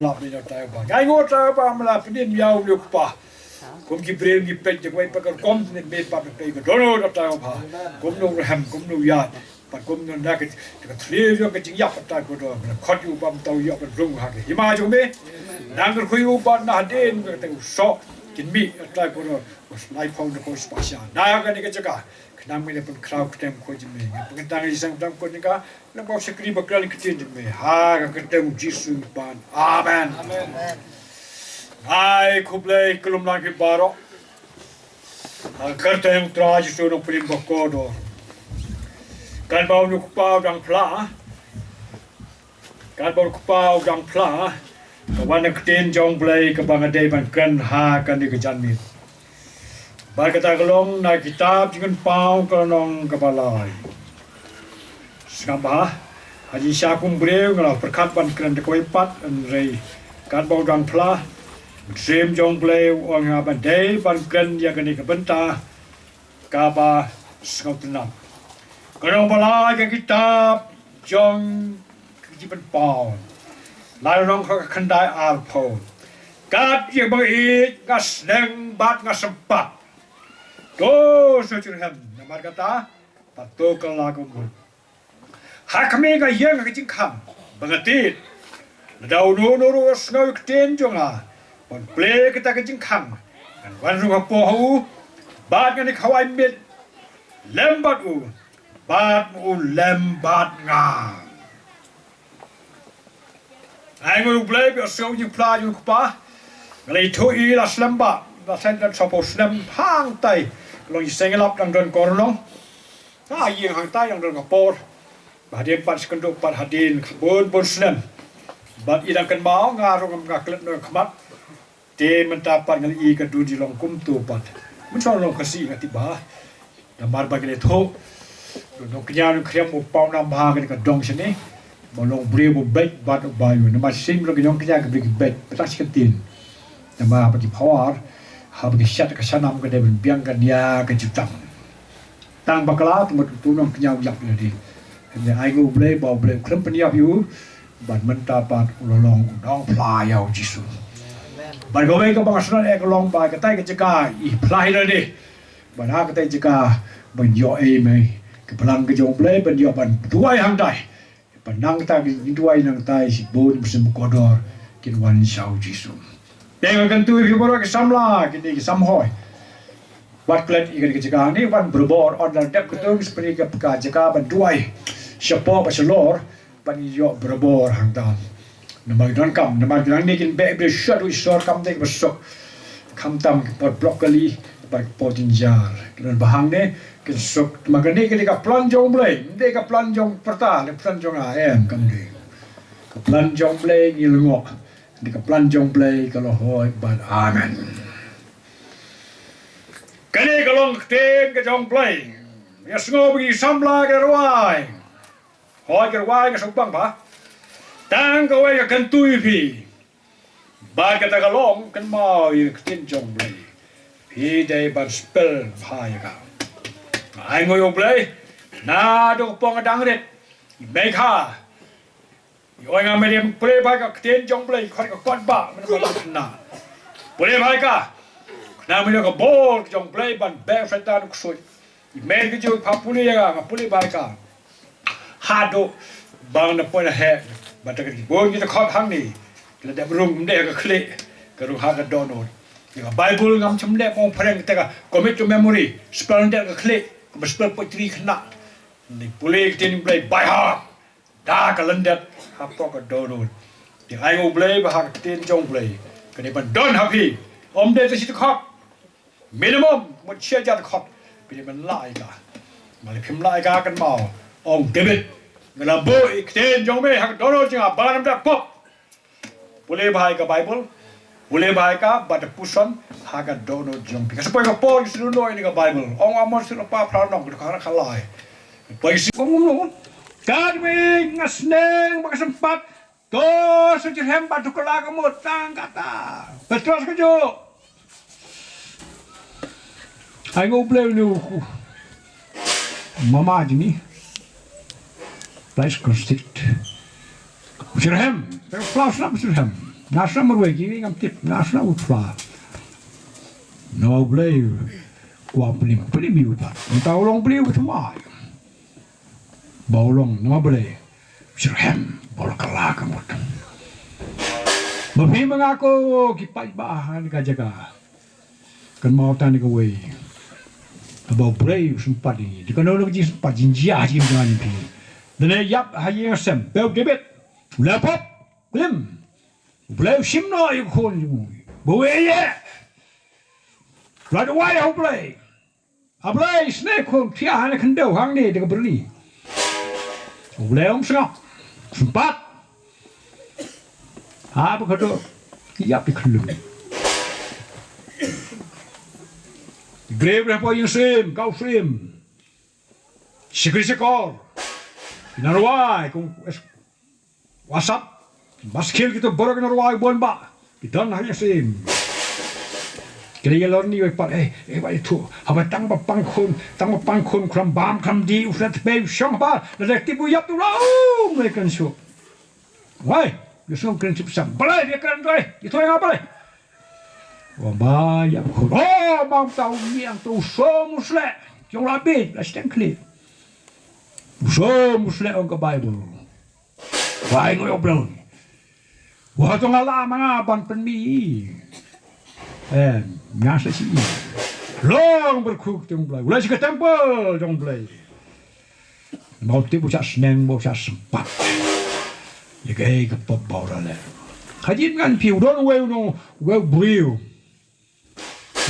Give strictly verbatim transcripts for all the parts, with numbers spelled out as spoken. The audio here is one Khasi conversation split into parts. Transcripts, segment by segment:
Lap ïa u Trai Bah. Ngai ngut Trai Bah, me la pynim ïa u, ïa u kpa. Kum ki briew ngi peit, jingwei pat ka rukom ne me pat peit ka dohnud Trai Bah. Kum u nongrhem, kum u nongïaid, pat kum u nongda ka, ka thlir ïa ka jingïap Trai Bah. Me la khot ïa u Bah, me tau ïa ka rung ha ka hima jong me. Nang ka khuid u Bah, na hadien ka te u soh kin mih Trai Bah. Us lai phong da ko spasha na kane ka jaka. Khnang me la pynkhraw kyrteng ko jong me. Nga pynkyntang ïa i sang dang ko jong ka. Nang ba u shakri ba kren ktien jong me ha ka kyrteng u Jisu ngi pan. Amen. Amen. Ai khublei khlem lang phi baroh. Ha ka kyrteng u Trai Jisu nongpynim ba kordor. Katba u kpa u dang phla. Katba u kpa u dang phla. Ka wan ka ktien jong Blei kaba nga dei ban kren ha kane ka janmiet. Bad kata ka long na kitab Jingpynpaw ka lynnong kaba lai. Sngap bha, ha jingshisha kum briew nga la pyrkhat ban kren da kawei pat, hynrei katba u dang phla, u Mynsiem jong Blei u ong ïa nga ba dei ban kren ïa kane ka bynta kaba sngewtynnat. Ka lynnong ba lai ka kitab jong ka Jingpynpaw. Lai lynnong ka khyndai arphew. Kat ïa ba nga ïeit, nga sneng bad nga sympat. To shu jyrhem namar kata, bad to kylla ka mut. Ha khmih nga ïeng ha ka jingkhang ba nga tied. Lada uno uno ruh u sngew ïa ka ktien jong nga ban plie kata ka jingkhang, ngan wan rung hapoh ha u bad ngan ïa khawai miet lem bad u bad u lem bad nga. Ai ngut U Blei ba u sngew jingphla jong u kpa. Nga la ïathuh ïa la slem bha, la slem da sawphew snem hangtai. Ka long i seng lap dang don ka lynnong. Nga ïeng hangtai dang don ka por. Ba hadien pat sha kynduh pat hadien bun bun snem. Bad i dang kynmaw nga ruh ngam, nga klet noh khmat. Te mynta pat nga la i ka dun ji long kumto pat. Mynshuwa long Khasi nga tip bha. Namar ba ki la ïathuh. Nongkñia nongkhriam u paw nam bha ka dei ka dong shane. Ba long briew ba beit bad u baïu. Namar shisien ba long ki nongkñia ki briew ki beit. Pynlong shi kyntien. Namar haba ki phawar, haba ki shet ka shanam ka dei ban biang ka nia ka jutang. Tang bakla te mut uto u nongkñia u ïap ïa lade. Hynrei ai ngut U Blei ba U Blei u khlem pynïap ïa u. Bad mynta pat u la long u nongphla ïa u Jisu. Bad kawei kaba nga sngewthuh eh ka long ba katai ka jaka i phla ïa lade. Bad ha katai jaka ban ïoh ei mei ka balang ka jong U Blei ban ïoh ban duwai hangtai. Ban nangta ki duwai nangta shibun mynsiem kordor kin wan sha u Jisu. Te nga kyntu ïa phi baroh ki samla, kine ki samhoi. Wat klet ïa kane ka jaka ne, wan barabor, ynda la dep kyntu ngi sa pynïaid ka jaka ban duwai. Shapoh bad shalor, ban ïoh barabor hangta. Namar ki donkam, namar ki nangne kin beh briew shad u Isor kam dei ba suk. Khamtam ki por block kali, bad ki por jynjar. Ki don ba hangne, kin suk. Namar kane ka dei ka plan jong U Blei, ym dei ka plan jong pyrta, ne plan jong nga, em, kam dei. Ka plan jong U Blei ngi lyngngoh. Dei ka plan jong U Blei ka la hoi bad amen. Kane ka long ka ktien ka jong U Blei. Ïa sngew ba ki samla ki rwai. Hoi ki rwai nga sngewbang ba tang kawei ka kyntu ïa phi. Bad kata ka long kynmaw ïa ka ktien jong U Blei. Phi dei ban spell bha ïa ka. Ai ngut U Blei. Naduh ka por nga dang rit. I mei kha. Ïa oi nga me dei pule bha ka ktien jong U Blei, khot ka kot ba, me dei ba na. Pule bha ka. Khnang me dei ka bor jong U Blei ban beh Satan u ksuid. I me ka ju pha pule ïa nga, nga pule bha ka. Haduh ba nga poi na heh, ba ta ka bun kita khot hangne. Ki la dep rung me dei ka khlieh, ka rung ha ka dohnud. Ïa ka Bible ngam shym dep ong phareng kata ka commit to memory, spell me dei ka khlieh, ka spell poetry khynnah. Ni pule ka ktien U Blei by heart. Da ka lyndet hapoh ka dohnud. Te ai ngut U Blei ba ha ka ktien jong U Blei ka dei ban don ha phi. Ym dei ta shi dkhot. Minimum mut shi hajar dkhot. Phi dei ban lah ïa ka. Mala phim lah ïa ka kynmaw. Ong David, nga la buh ïa ka ktien jong me ha ka dohnud jong nga ba ngam da pop. Pule bha ïa ka Bible. Pule bha ïa ka bad puson ha ka dohnud jong phi. Ka sa poi ka por ki sa lyngngoh ïa ka Bible. Ong Amos lynnong phra, phra, nong ka khalai. Poi ki sa ong ong. Katba nga sneng bad nga sympat. To shu jyrhem bad to kylla ka mut tang kata. Petros ka ju. Ai ngut U Blei u mama jong ngi. Blai skur stit. Jyrhem. Petros na jyrhem. Nga sngap marwei ki ngam tip, nga sngap u phla. Namar U Blei u kwah pynlip, pynlip ïa u pat. Mynta u long Blei u thymmai. Ba u long namar balei? Shitrhem ba u la kylla ka mut. Ma phi ma nga ko ki paidbah ha kane ka jaka. Kynmaw tang ïa kawei. Ba U Blei u sympat ïa ngi. Te kano kano ka jingsympat, jingjia ha jingim jong ngi phi. Lane ïap ha ïing ha sem. Ba U David u la pop klim. U Blei u shim noh ïa u khun jong u. Ba u ïeh. La duwai ha U Blei. A Blei, sngewthuh, thiah ha ne khyndew hangne da ka byrni. U Blei um sngap. Sympat. Haba ka dok, ki ïap ki khyllung. Ki briew hapoh ïing syiem, kaw syiem. Shakri shakor. Ki nang rwai, kum WhatsApp, baskil kito baroh ki nang rwai bun bah. Ki don ha ïing syiem. Ki la ïalor ni wei pat, eh, eh, wei tu. Haba tang ba pang khun, tang ba pang khun, khram bam, khram di, u sngewthuh pei, u shong ba, la dei tip u ïap tu la, u mei kan shu. Wei, u sngewthuh kren shuh sam. Balei, ïa kren tu, ïa tu ïa nga balei. Wa ba ïap khun. Oh, mam tau ngiang tu, u sngewthuh u sleh. Jong la bit, la shteng khlieh. U sngewthuh u sleh ong ka Bible. Wai ngoi oblong. Wa to nga la ma nga ban pynmih. Eh, nga sa shi. Long berkhuk jong Blei. Ulai shi ka temple jong Blei. Mau tip u sa sneng, mau sa sempat. Ïa ka ei ka pop bau ra le. Hajin ngan pi u don wei u no, wei u briew.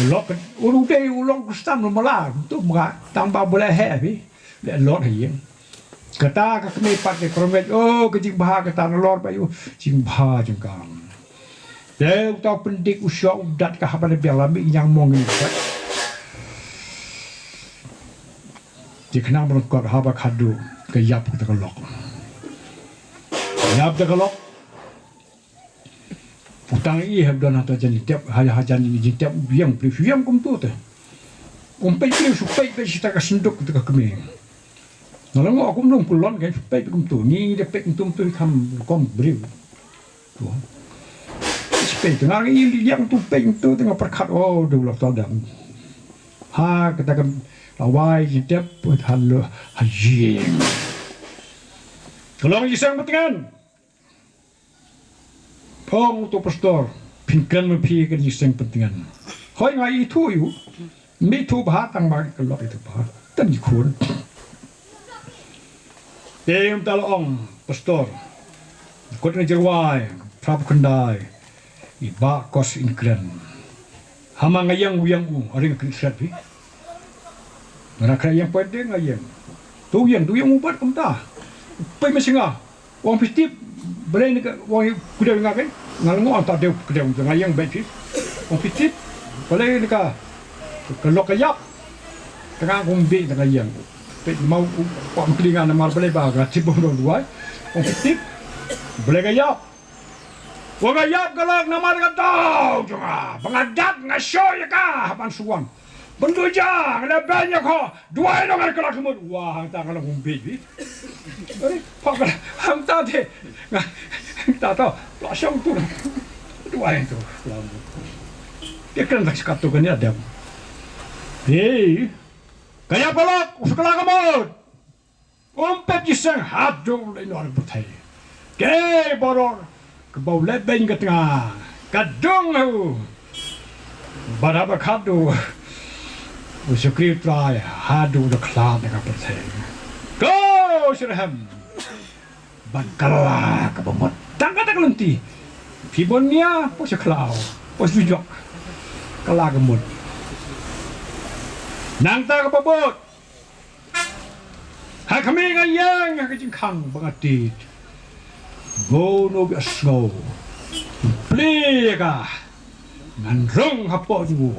U lok, u dei u long Khristan u mala, tu mga tang ba bula he pi. Le lot ha ïing. Kata ka kmie pat ka promet, oh, ka jingbha kata na lor ba yu, jingbha jingkam. Te uta u pyndik u shok u dat ka haba na biang la mih ñiang mong ngi pat. Te khnang ba kot haba khadu ka ïap kata ka lok. Ïap kata ka lok. Utang i hep don hata jan jingtep, ha, ha jan jingtep u biang pli u biang kumtu te. Um peit pli u su peit peit sita ka senduk te ka kmie. Nga la ngoh kum nong kulon ka su peit kumtu. Ngi de peit kumtu kumtu kham kom briew. Tu. Su peit nga ngi liang tu peit kumtu te nga pyrkhat, oh, de u la tau dam. Ha kata ka lawai jingtep ha lo ha jing. Ka long jingïaseng btngan. Phong uto pastor, phin kren ma phi ka jingïaseng btngan. Hoi nga ithuh ïa u, mih ithuh bha tang ba ka lok ithuh bha. Tang ki khun. Te ym ta la ong pastor. Kot nga jyrwai, trap khyndai. I ba kos in kren. Hama nga ïeng u ïeng u, are nga kren sat phi. Nga na kren ïeng poi de nga ïeng. Tu ïeng, tu ïeng u bat kumta. Poi me singa. Wang phi tip, balei ni ka, wang kudew nga kai. Nga la ngoh ta dew kudew nga ïeng bai phi. Wang phi tip, balei ni ka, ka lok ka ïap. Tang nga kum bi tang nga ïeng. Peit mau u pam kli nga namar balei ba nga tip bom dong duwai. Wang phi tip, balei ka ïap. Wa nga ïap ka lok namar ka daw jong nga. Ba nga dat nga shoh ïa ka ban suwang. Ban tu ja nga da ben ïa ko. Duwai nong nga ka lok mut. Wa hangta nga long kum bi bi. Eh, pa ka hangta te. Nga hangta to. Lok shong tu. Duwai tu. Lok. Dia kan tak sekat tu kan ya dem. Hei. Ka ïap ka lok, u sa kylla ka mut. Um pep jingïaseng haduh u leit noh na pyrthei. Te baroh kaba u leit beiñ ka tnga ka dong ha u. Bad haba khadduh u shakri U Trai haduh u da khlad na ka pyrthei. Ko shitrhem. Bad kylla kaba mut. Tang kata ka lynti. Phi bun nia, poi sha khlaw, poi sha jok. Kylla ka mut. Nangta kaba bud. Ha khmih nga ïeng ha ka jingkhang ba nga tied. Ko no ba sngew. Plie ka. Ngan rung hapoh jong u.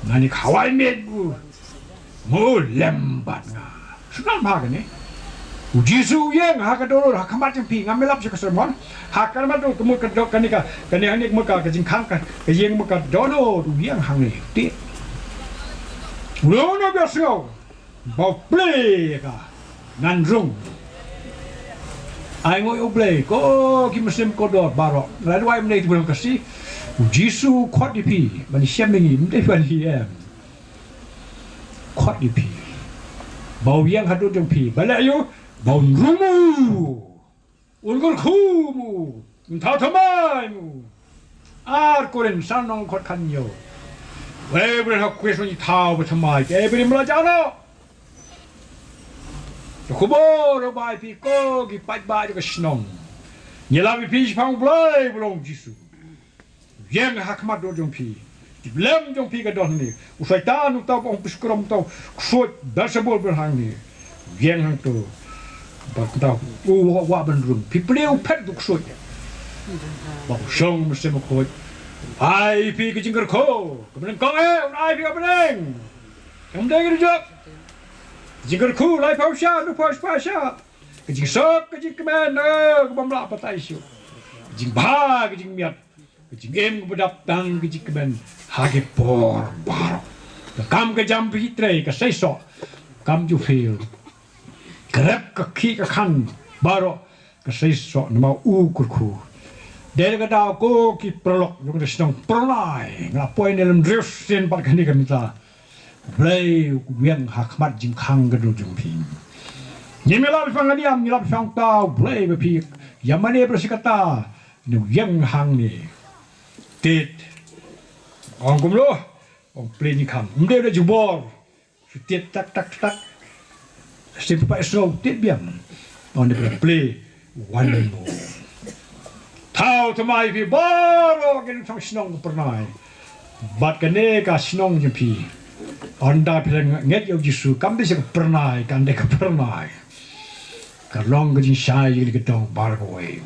Ngan ïa khawai miet u. Mo lem bad nga. Sngewbha kane. U Jisu u ïeng ha ka dohnud ha khmat jong phi, ngam ïalap sha ka sermon. Ha ka mat u ka mut ka doh kane ka, kane hangne ka mut ka, ka jingkhang ka, ka ïeng mut ka dohnud u ïeng hangne. Te. U no no ba sngew. Ba u plie ka ngan rung. Ai ngoi U Blei, ko ki Muslim ko dor baroh. Nga la duwai mynne tu bulan kasi. U Jisu khot ïa phi, ban shem ïa ngi, ym dei ban ïa em. Khot ïa phi. Ba u ïeng haduh jong phi, ba leh ïa u, ba un rung mo. Un kyrkhu mo. Un thaw thymmai mo. Ar Korinth san nong khot khatñiew. Wei brin ha kwis ngi thaw ba thymmai. Wei brin mla jano. Te khubor ba ïa phi ko ki paidbah jong ka shnong. Ngi lap ïa phi shaphang U Blei ba long Jisu. Ïeng ha khmat dur jong phi. Ki blem jong phi ka don hangne. U Soitan uta ba ong phi skrum uta u ksuid Belsebul ba hangne. Ïeng hangto. Ba uta u wa, wa ban rung. Phi plie u phet u ksuid. Ba u shong mynsiem u khuid. Ai phi ka jingkyrkhu. Ka bneng kong eh, un ai phi ka bneng. Kam dei ka jok. Jingkyrkhu, laiphew shah, hynriewphew shiphew shah. Ka jingsuk, ka jingkmen, eh, ka bym lah batai shuh. Ka jingbha, ka jingmiat. Ka jingim kaba dap tang ka jingkmen ha ki por baroh. Ka kam ka jam phi trei ka seisoh. Kam ju fail. Ka rep ka khih ka khan baroh ka seisoh namar u kyrkhu. Dei ka daw ko ki paralok jong ka shnong Pyrnai. Nga poi ne lem drifts sien pat kane ka mynta. Blei u ïeng ha khmat jingkhang ka dur jong phi. Ngi me lap ïa phi nga niam, ngi lap ïa phi nga tau, Blei ba phi ïa mane ba shi kata. Ngi ïeng hangne. Tit. Ong kumno? Ong plie ni khang. Ym dei da jubor. Shu tit tak tak tak. Shu tit pa snow tit biang. Ong dei ba plie wan mo. Thaw thymmai phi baroh ki nongshong shnong ka Pyrnai. Bad kane ka shnong jong phi. Ynda phi la ngeit ïa u Jisu kam dei sha ka Pyrnai, kam dei ka Pyrnai. Ka long ka jingshai ïa ka dong baroh kawei.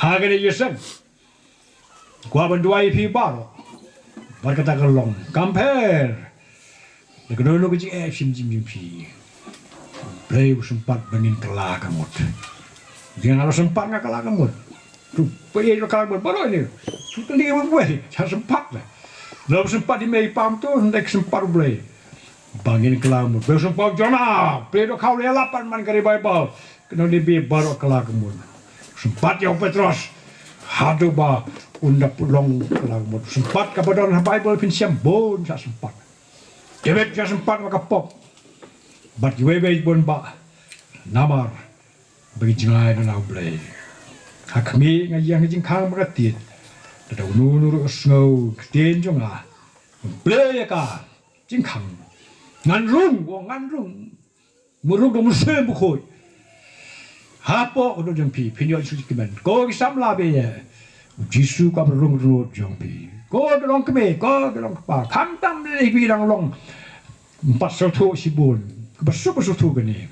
Ha kane ïa seng. Kwah ban duwai ïa phi baroh. Bad kata ka long. Kam pher. Da kano kano ka jingeh shim jingim jong phi. Blei u sympat ba ngin kylla ka mut. Ngin ïa sympat nga kylla ka mut. Tu, phi ïa kylla ka mut baroh ne. Tu, tu, ni mut wei, sha sympat la. Blei u sympat ïa mei pam tu, ndai sympat u Blei. Ba ngin kylla ka mut. Blei u sympat Jonah, phi dohkha u la ïalap pat man ka ri Baibl. Kano ne bi baroh kylla ka mut. Sympat ïa u Petros. Haduh ba un da pynlong kylla ka mut. Sympat kaba don ha Baibl phin shem bun sha sympat. David sha sympat ba ka pop. Bad iwei iwei bun ba. Namar ba ki jingai na u Blei. Ha khmih nga ïeng ha jingkhang ba ka tied. Da uno uno ruh sngew ktien jong nga. Blei ïa ka jingkhang. Ngan rung, ngan rung. Muruk dong mynsiem bakhuid. Hapoh ka dur jong phi, phin ïoh Jisu jingkmen. Ko ki samla ba ïeit. Jisu ka ba rung rung jong phi. Ko ki long kmie, ko ki long kpa. Khamtam lei phi dang long. Ym pat sngewthuh shibun. Kaba suk ba sngewthuh kane.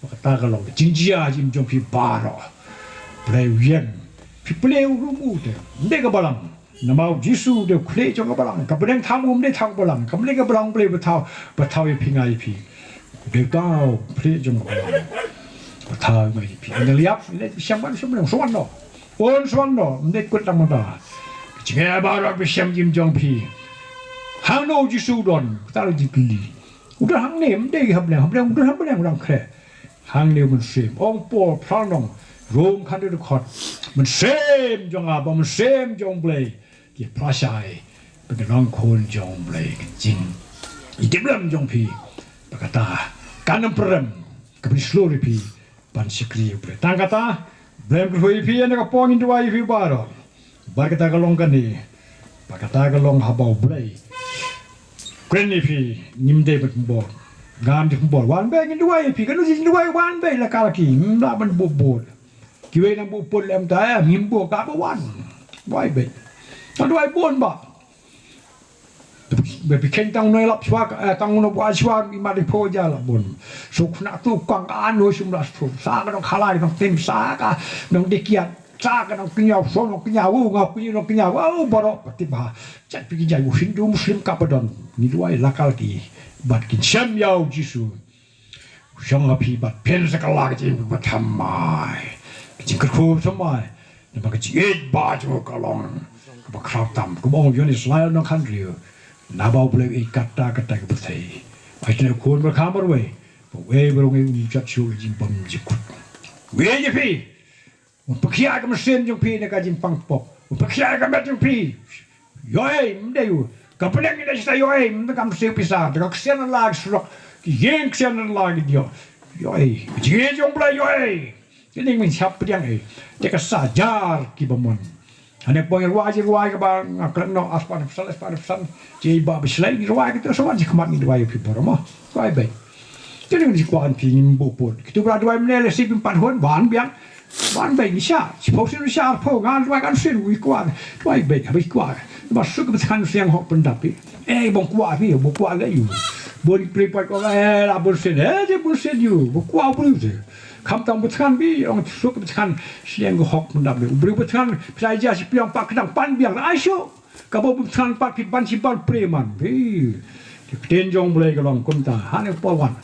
Ba kata ka long. Jingjia jingim jong phi baroh. Pynlong ïeng. Phi pynlong ruh u te. Ym dei ka balang. Namar u Jisu u dei u khlieh jong ka balang. Ka bneng thaw um dei thaw ka balang. Ka bneng ka balang Blei ba thaw, ba thaw ïa phi nga ïa phi. U dei u thaw khlieh jong ka balang. Ba thaw nga ïa phi. Ynda liap, ynda shem ban shem ban shem ban no. Un shem ban no, ym dei kut tang mata. Jingeh baroh ba shem jingim jong phi. Hangno u Jisu u don, kata la jingkylli. U don hangne, ym dei ha bneng, ha bneng, u don ha bneng, u dang khreh. Hangne u mynsiem, ong Paul, phra nong, Rom khatlai dkhot. Mynsiem jong nga, ba mynsiem jong Blei. Ki phla shai, ba ki long khun jong Blei ki jing. I dei blem jong phi, ba kata, kan ym pyrem, ka phi shlur ïa phi, ban shakri ïa u Blei. Tang kata, Blei un kyrkhu ïa phi, ïa na ka por ngin duwai ïa phi baroh. Bad kata ka long kane, bad kata ka long haba u Blei. Kren ïa phi, ngim dei ban pynbor. Ngam dei pynbor, wan beit ngin duwai ïa phi, kano ngin duwai wan beit la ka la ki, ngim lah ban bor bor. Kiwei nang buh pun lem ta, eh, ngim buh ka ba wan. Wai beit. Ka duwai bun ba. Ba phi kheiñ tang u nongïalap shuwa, eh, tang u nongbuaid shuwa, i mat i pho ja la bun. Suk na tu kang ka an hoi sum la sum. Sa ka nongkhalai nong tim, sa ka nongdie kiad. Sa ka nongkñia, so nongkñia, u nga kñia nongkñia, u baroh pati ba. Chat phi ki jai u Hindu Muslim ka ba don. Ngi duwai la ka la ki. Bad kin shem ïa u Jisu. Shong ha phi bad phin sa kylla ka jingim ba thymmai. Ka jingkyrkhu thymmai. Namar ka jingïeit ba jong ka long kaba khraw tam. Kumba ong u Ïoannis lai nong khandriew. Naba U Blei u ïeit katta katta ka pyrthei. Ai tang u Khun ba kham marwei. Ba uwei ba rung uwei um jot shuh ka jingbymjukut. Wei ïa phi. Un pyrkhat ïa ka mynsiem jong phi na ka jingpang pop. Un pyrkhat ïa ka met jong phi. Ïoh ei, ym dei u. Ka bneng ngi dei shisha ïoh ei, ym dei ka mynsiem pisa. Da ka ksian la ki surok. Ki ïeng ksian la ki diok. Ïoh ei. Jingïeit jong U Blei ïoh ei. Kine ngin shah pdiang ei. Te ka sa jar kiba mon. Hane poi rwai ji rwai kaba nga kren noh aspan psan aspan psan. Ji ba bislei ni rwai kita sawan ji khmat ni rwai phi bor mo. Rwai bei. Kine ngin kwah phi ngin bu pun. Kitu bra rwai mne le si pin pat hon ban biang. Ban bei ni sha. Si pau sin sha pau ngan rwai kan sin wi kwah. Rwai bei ha bi kwah. Ba suk ba kan siang hok pyndap phi. Eh bong kwah phi bu kwah le yu. Bun pri pat ko eh la bun sin eh je bun sin yu. Bu kwah bun sin. Khamtam ba thngan bi ong suk ba thngan sliang ka hok pyndap bi. U briew ba thngan pisa ja shi piang pa kdang pan biang ai shu. Ka ba ba thngan pat ki ban shi ban preman. Bi. Ki ktien jong Blei ka long kumta. Hane pawan.